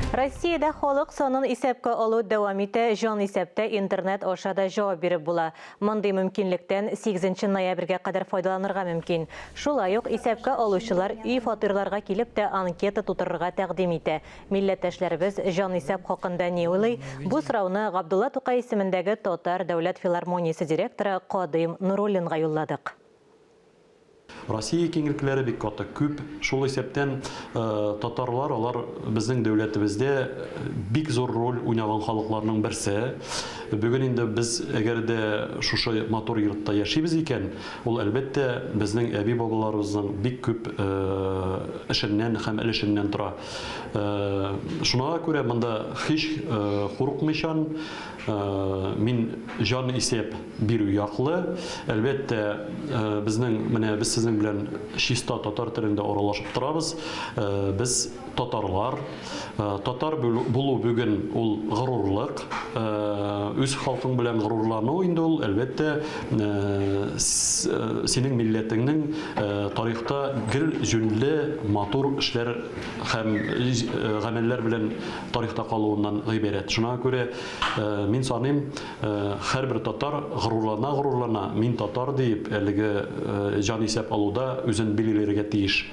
Россиядә халык санын исәпкә алу дәвам итә, җан исәптә интернет аша да җавап биреп була. Мондый мөмкинлектән 8 ноябрьгә кадәр файдаланырга мөмкин. Шулай ук исәпкә алучылар өй-фатирларга килеп тә анкета тутырырга тәкъдим итә. Милләттәшләребез җанисәп хакында ни уйлый? Бу сорауны Габдулла Тукай исемендәге Татар дәүләт филармониясе директоры Кадыйм Нуруллинга юлладык. Россия киңлекләре бик каты күп. Шул исәптән татарлар, алар безнең дәүләтебездә бик зур роль уйнаган халыкларның берсе. Бүген инде без әгәр дә шушы матур йортта яшибез икән, ул әлбәттә безнең әби-бабаларыбызның бик күп эшеннән һәм өлешеннән тора. Шуңа күрә монда һич курыкмыйчан мин җан исәп бирү яклы. Әлбәттә, безнең менә без сезнең белән чиста татар телендә аралашып торабыз. Без татарлар. Татар булу бүген ул горурлык. Үз халкың белән горурлану инде ул, әлбәттә, синең милләтеңнең тарихта гел җүнле, матур эшләр һәм гамәлләр белән тарихта калуыннан гыйбарәт. Шуңа күрә мин саныйм, һәрбер татар горурлана-горурлана, мин татар диеп, әлеге җанисәп алуда үзен билгеләргә тиеш.